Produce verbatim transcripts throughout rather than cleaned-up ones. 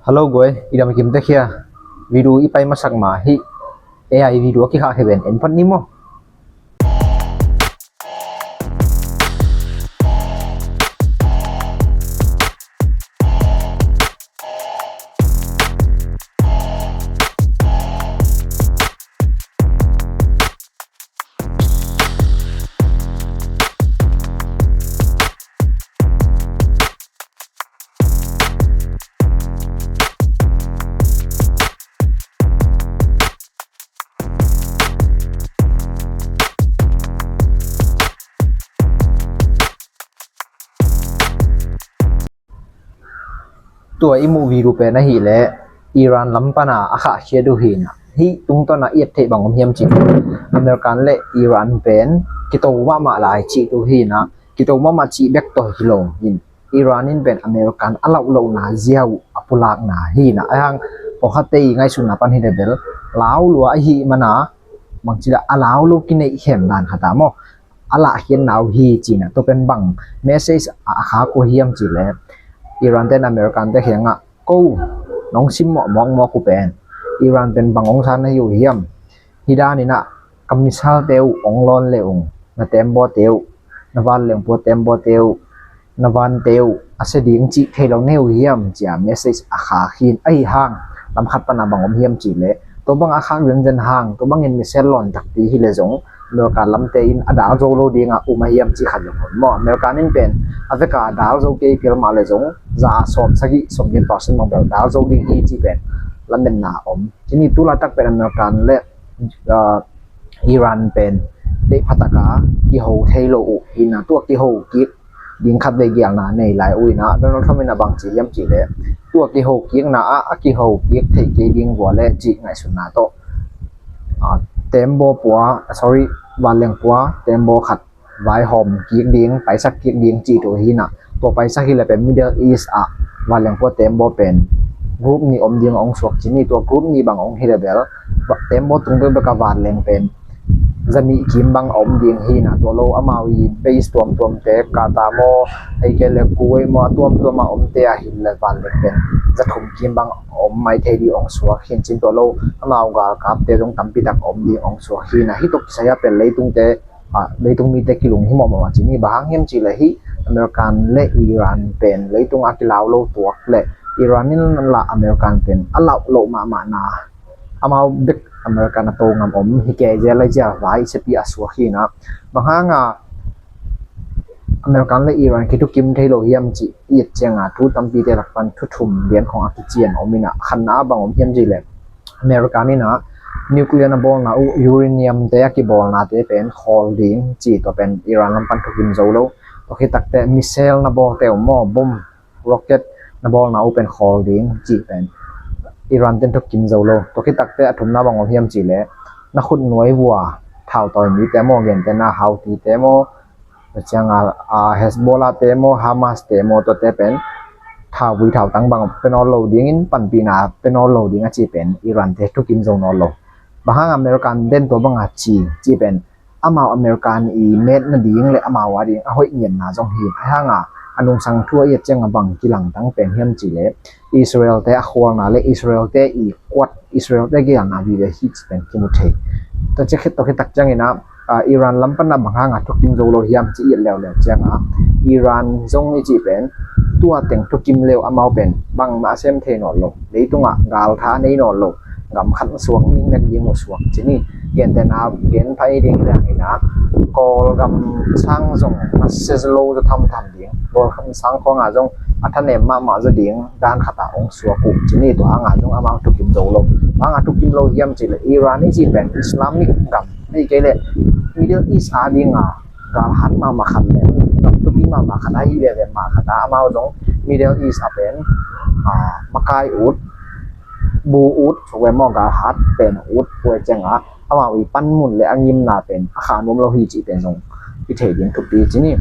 Hello guai, i dam kim te khia. Video i pai masak ma hi. A I video a kikhah hi ven, en phot ni maw. Tua i muh video pen ahih leh Iran lam pana a khahkhiat uh hi na. Hih tungtawn a i et theih bang om hiam cih leh American le Iran pen kito mahmah lai cih uh hi na. Kito mahmah cih bek tawh hi lo hi. Iran in pen American a lauh lohna zia uh a pulakna hi na. Ahih hang pawlkhatte i ngaihsutna pan hi leh bel lau lua ahih mana bangci a lau lo kineih khem dan khat a maw a lahkhiatna uh hi ci na. Tua pen bang message a khak uh hiam cih leh Iran te in American te kiangah, ko nong simmawh mawkmawk uh pen Iran pen bang hong sa na hi uh hiam? Hih dan in ah ka missile te uh hong lawn le ung, na tembaw te uh, na vanlengpua tembaw te uh, na van te uh a sia ding cih thei lo na hi uh hiam? Ci a message a khak hi. Ahih hang lam khat pana bang om hiam cih leh tua bang a khak zenzen hang tua bangin missile lawn takpi hi leh zong America lamte in a dal zo lo ding a um a hiam cih khat zong om maw. American in pen a vek a dal zo kei phial mah leh zong za sawm sagih sawm giat percent bang bel dal zo ding hi cih pen lametna om. Cih ni, tu laitak pen American le, ah, Iran pen deih phatak a kiho thei lo uh hi na. Tua kiho kik ding khatvei gialna nei lai uh hi na. Donald Trump in a bang ci hiam cih leh tua kiho kikna ah a kiho kik thei kei ding vua leh cih ngaihsutna tawh, ah, tembaw pua, sorry, vanlengpua tembaw khat vaihawm kik ding, paisak kik ding cih uh hi na. Tua paisak hi leh pen Middle East ah vanlengpua tembaw pen group nih om ding hong suak cih ni. Tua group nih bang hong hi leh bel tembaw tung bekbek a vanleng pen za nih kim bang a om ding hi na. Tua lo amau i base tuamtuamte, Qatar maw, ahih kei leh Kuwait maw, a tuamtuam a omte ah hi leh vanleng pen za thum kim bang a om mai thei ding hong suak hi. Cih tua lo amau galkapte zong tampi tak a om ding hong suak hi na. Hih tawh kisai a pen leitungte, ah, leitung mite kilung hi mawhmawh a cih ni. Bang hang hiam cih leh hih American le Iran pen leitung a kilau lo tuak leh Iran in lah American pen a lauh loh mahmahna, amau bek American a to ngam om hi kei zel lai cia vai siapi a suak hi na. Bang hang a American le Iran kithukim thei lo hiam cih i et ciang a thu tampite lak pan thu thum lian khong a kician om hi na. Khatna ah bang om hiam cih leh American in ah nuclear na bawlna uh, uranium te a kibawlnate pen khawl ding cih tua pen Iran lam pan thukim zo lo. Tua khit takte missile na bawlte uh maw, bomb, rocket na bawlna uh pen khawl ding cih pen Iran ten thukim zo lo. Tua khit takte a thumna bang om hiam cih leh na khut nuai vua thau tawi mite maw, gentehna Houthi te maw, tua ciang a, a, Hezbollah te maw, Hamas te maw, tuate pen thauvui thautang bang pia nawn lo dingin, panpihna pia nawn lo ding a cih pen Iran te thukim zo nawn lo. Bang hang American ten tua bang a ci, cih pen amau American i met nading le amau ading a hoih ngiatna zong hi. Ahih hang a, a nungsang thu a i et ciang a bang kilangtang pen hiam cih leh Israel te a khualna le Israel te i kuat, Israel te geelna vive hi cih pen kimu thei. Tua khit, tua khit tak ciangin ah, ah, Iran lam pan ah bang hang a thukim zo lo hiam cih i et leuleu ciang a, Iran zong i cih pen tua teng thukim le uh amau pen bangmah a sem thei nawn lo. Leitung ah galtha a nei nawn lo. Gam khat suak ning nek ding uh suak cih ni. Gentehna gen pha i ding hi leng in ah, Kawlgam sang zong na sia lo zaw thamtham ding. Kawlgam sang khawng ah zong a thanem mahmah zaw ding dan khat ah hong suak uh cih ni. Tua hang a zong amau thukim zo lo. Bang hang a thukim lo hiam cih leh Iran i cih pen Islamic gam, ahih kei leh Middle East ading a galhat mahmah khat le gam thupi mahmah khat ahi veve mah khat a, amau zong Middle East ah pen, ah, makai ut, bu ut, suk ve maw, galhat pen ut, tua ciang a amau i panmun le a ngimna pen a kha nuam lo hi cih pen zong i thei ding thupi cih ni.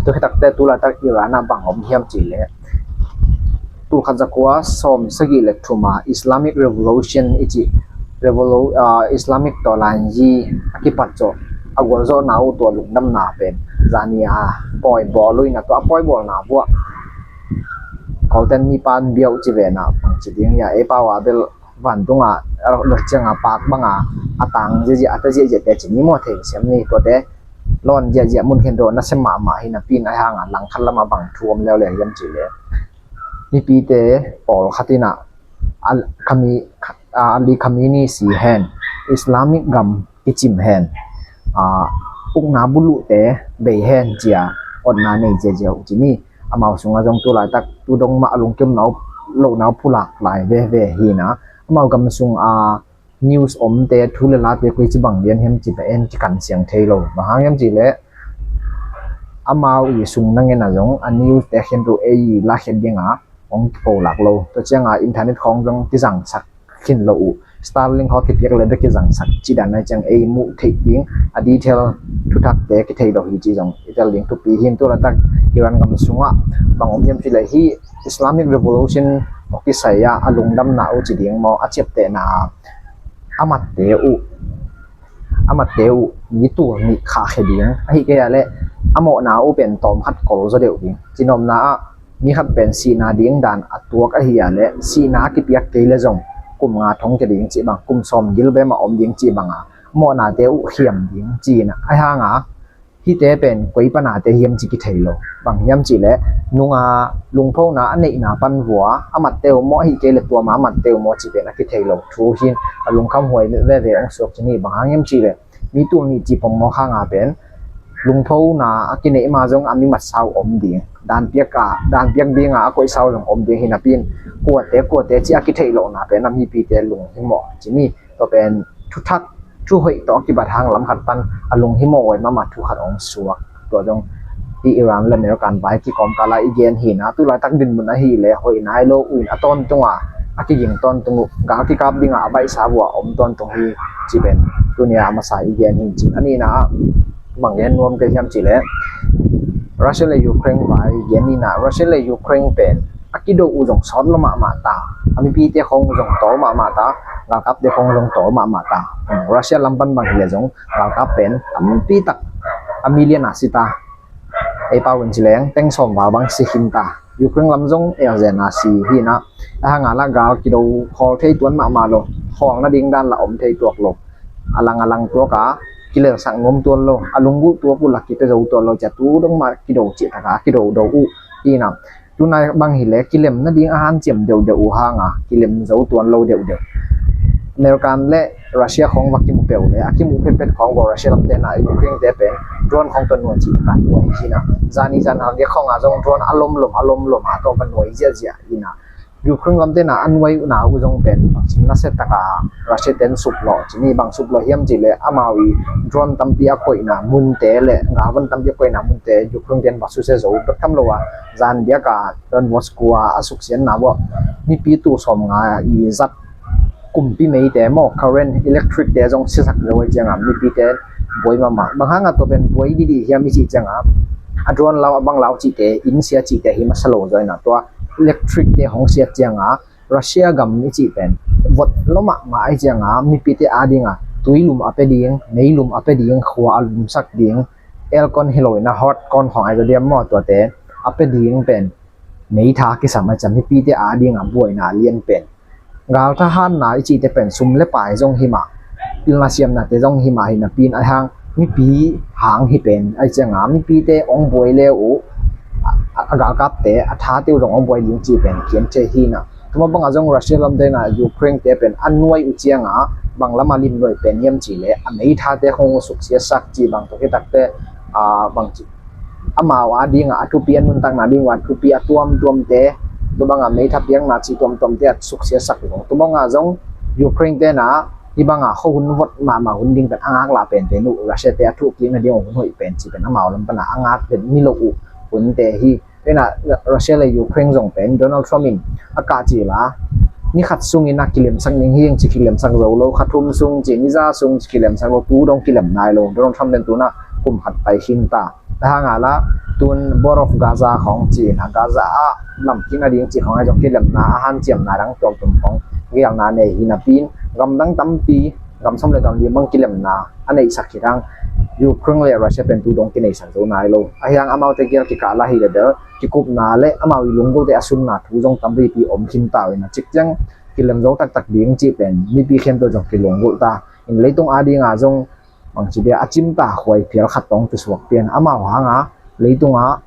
Tua khit takte tu laitak Iran ah bang om hiam cih leh tul khat za kua sawm sagih le thum a Islamic Revolution i cih revolu-, ah, Islamic tawlanzi a kipat zawh, a gualzawhna uh tua lungdamna pen zani a pawi bawl uh in ah, tua a pawi bawlna buah Pawlten mipa an biau ci ve na bang ci ding hia, ei pau a bel vantung a a lawh ciang a paak bang a a tang ziahziah a ta ziahziah te ci ni maw, thei siam ni tuate lawn ziahziah mun khen dawh na sem mahmah hi napi in, ahi hang a langkhat lam a bang thu om leuleu hiam ci le, mipite pawlkhat in a Ali Khamenei, a, Ali Khamenei si hen, Islamic gam kicim hen, a, ukna buluhte bei hen ci a otna nei ziahziah uh ci ni. Amau sungah zong tu laitak tu dong mah a lungkim nau, lo nau pulak lai veve hi na. Amau gam sung a news omte, thu le late koi ci bang lian hiam ci pen kikan siang thei lo. Bang hang hiam ci le amau i sung na ngen a zong a news te khen tu ei la khen ding a hong kipo lak lo. Tua ciang a internet khawng zong kizangsak khin lo uh. Starlink khawng kipiak le bek kizangsak ci dan a ciang ei muh theih ding a detail thuthakte kithei lo hi ci zong i tel ding thupi hi. Tu laitak Iran gam sungah bang om hiam ci le hi Islamic Revolution maw kisai a a lungdamna uh ci ding maw, a ciaptehna a amatte uh, amatte uh mi tul nih khahkhia ding ahi kei a le a mawhna uh pen tawmkhat kol zaw deuh ding. Cinopna ah mi khat pen sihna ding dan a tuak ahi a le sihna a kipiak kei le zong kum nga thong kia ding cih bang, kum sawm gil bem a om ding cih bang a mawhnate uh khiam ding ci na. Ahi hang a hihte pen koi panate hiam ci kithei lo. Bang hiam ci le nunga lungphona a neihna pan vua amatte uh maw, ahi kei le tuama amatte uh maw ci pen a kithei lo thu hin a lungkham huai veve ong suak ci ni. Bang hang hiam ci le mi tul nih ci pongmawk hang a pen lungphona a kineih ma zong a mi matsa uh om ding, danpiak a danpiak ding a a koihsa uh zong om ding hi napi in kuate kuate ci a kithei lohna pen a mipite lunghimawh ci ni. Tua pen thuthak thuhoih tawh a kibat hang lam khat pan a lunghimawh huai mahmah thu khat ong suak. Tua zong i Iran le American vai kikawm kal a i gen hi na. Tu laitak dinmun ahi le hoih nai lo uh in a tawntung a a kiging tawntung uh, gal kikap ding a a baihsa vua om tawntung hi ci pen tuni a a masa i gen hi ci. A nihna ah bang gen nuam kei hiam ci le Russia le Ukraine vai gen ni na. Russia le Ukraine pen a kido uh zong sawt lo mahmah ta, a mipite khawng uh zong tawl mahmah ta, galkapte khawng uh zong tawl mahmah ta. Russia lam pan bang hi le zong galkap pen tampi tak a million a si ta. Ei pau in ci leng teng sawm val bang si khin ta. Ukraine lam zong elzen a si hi na. Ahi hang a la gal kido khawl thei tuan mahmah lo, khawl nading dan la om thei tuak lo. A lang a lang tuak a kilelsak nuam tuan lo, a lungguh tuak uh la kipia zo tuan lo ci a tu dong mah kido cih tak a kido do uh hi na. Tunai bang hi le kilem nading a hanciam deuhdeuh uh hang a kilem zo tuan lo deuhdeuh. American le Russia khawng va kimu peuh le a kimu phetphet khawng vua Russia lamte na Ukraine te pen drone khawng tawh nuai cih taka nuai hi na. Zani zan hal dia khawng a zong drone a lomlom a lomlom a tawh va nuai ziahziah hi na. Ukraine lamte na a nuai uh na uh zong pen bangcin nasia taka Russia ten suplawh ci ni. Bang suplawh hiam ci le amau i drone tampi a koihna munte le galvan tampi a koihna munte Ukraine ten va susia zo bek tham lo a zan diak a Don Moscow a a suksiatna vua mipi tul sawm nga i zat kumpi meite maw, current electric te zong siasak zo ahi cianga mipite buai mahmah. Bang hanga tua pen buai didi hiam i cih cianga a drone lau a bang lau cihte, inn sia cihte hi masa lo zaw ina tua electric te hong siat cianga Russia gam i cih pen vot lo mahmah ahi cianga mipite adinga tuilum a pe ding, meilum a pe ding, khua a lumsak ding, aircon hi lo ina hot con khong ai zaw diam maw, tuate a pe ding pen meitha kisam a ciang mipite adinga buaina lian pen. Gal thahatna i cihte pen sum le pai zong hi mah, pilna siamnate zong hi mah hi napi in ahi hang mipi hang hi pen ahi cianga mipite ong buai le uh a, a galkapte a thate uh zong ong buai ding cih pen kiam thei hi na. Tuma banga zong Russia lamte na Ukraine te pen a nuai uh cianga bang lama limluai pen hiam cih le a meithate khong uh suksiasak cih bang tawh hitakte a bang cih amau a dinga a thupi a nuntakna dinga a thupi a tuamtuamte, tubanga meitha piakna ci tuamtuamte a suksiasak lo. Tubanga zong Ukraine tena hibanga khuahun vot mahmah hun ding pen a ngaklah pen pen uh Russia te a thuhkikna ding uh hun hoih pen ci pen amau lam pana a ngak pen ni lo uh hunte hi. Tena Russia le Ukraine zong pen Donald Trump in a kah cila ni khat sungin a kilemsak ning hiang ci kilemsak zo lo, kha thum sung ci ni za sung ci kilemsak lo, tu dong kilem nai lo. Donald Trump pen tuna kum khat pai khin ta. Ahang a la tun Border of Gaza khong ci na Gaza a lamkik a ding ci khong a zong kilemna a hanciamna dang tuamtuam khong gelna nei hi napi in gamdang tampi gam sawm le gam li mang kilemna a neihsak hi dang Ukraine le Russia pen tu dong kineisak zo nai lo. Ahi hang amaute gel kikah la hi le bel kikupna le amau i lunggulte a sunna thu zong tampipi om khin ta uh in a, cikciang kilem zo taktak ding cih pen mipi khempeuh zong kilunggulh ta in, leitung adinga zong bangci dia a cimta khuai phial khat tawng kisuak pian amau hanga leitungah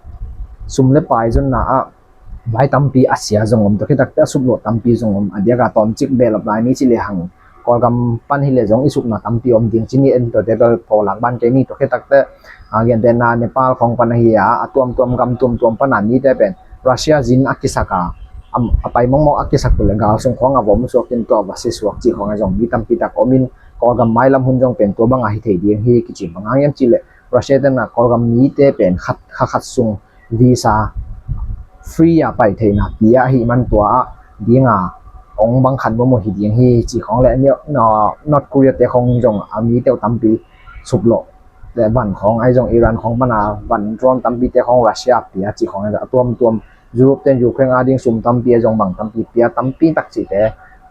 sum le pai zonna ah vai tampi a sia zong om, tua khitakte a suplawh tampi zong om. A diaka tawmcik behlap lai ni ci le hang Kawlgam pan hi le zong i supna tampi om ding ci ni, en tuate bel pawlak ban kei ni. Tua khitakte a gentehna Nepal khawng pan ahi a, a tuamtuam gam tuamtuam pana mite pen Russia zin a kisaka a pai mawkmawk a kisak tu le gal sung khawng a vom suakin tua va si suak cih khawng a zong mi tampi tak om in, Kawlgam mailam hun zong pen tua banga hi thei ding hi kici bang hang hiam cih le Russia tena Kawlgam mite pen khat kha khat sung visa free a pai theihna pia ahi man tua ah dinga ong bang khat mumu hi ding hi cih khawng le North Korea te khawng zong a mite uh tampi suplawh le van khawng ahi zong Iran khawng pana van drone tampi te khawng Russia pia cih khawng a tuamtuam Europe ten Ukraine ading sum tampi a zong bang tampi pia tampi tak cihte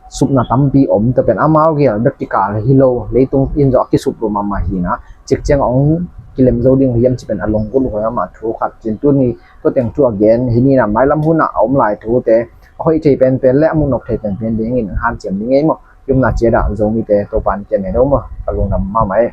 supna tampi om. Tua pen amau gel bek kikal hi lo, leitung in zong a kisup lo mahmah hi na, cikciang ong kilem zo ding hiam ci pen a lunggulh huai amah thu khat cin tuni tua teng thu a gen hi ni na, mailam hunah a om lai thute a hoih thei penpen le a muhnop thei penpen dingin hanciam ding ei maw. Yumna ciat ah Zomite Topan kian ne do maw, ka lungdam mahmah ei.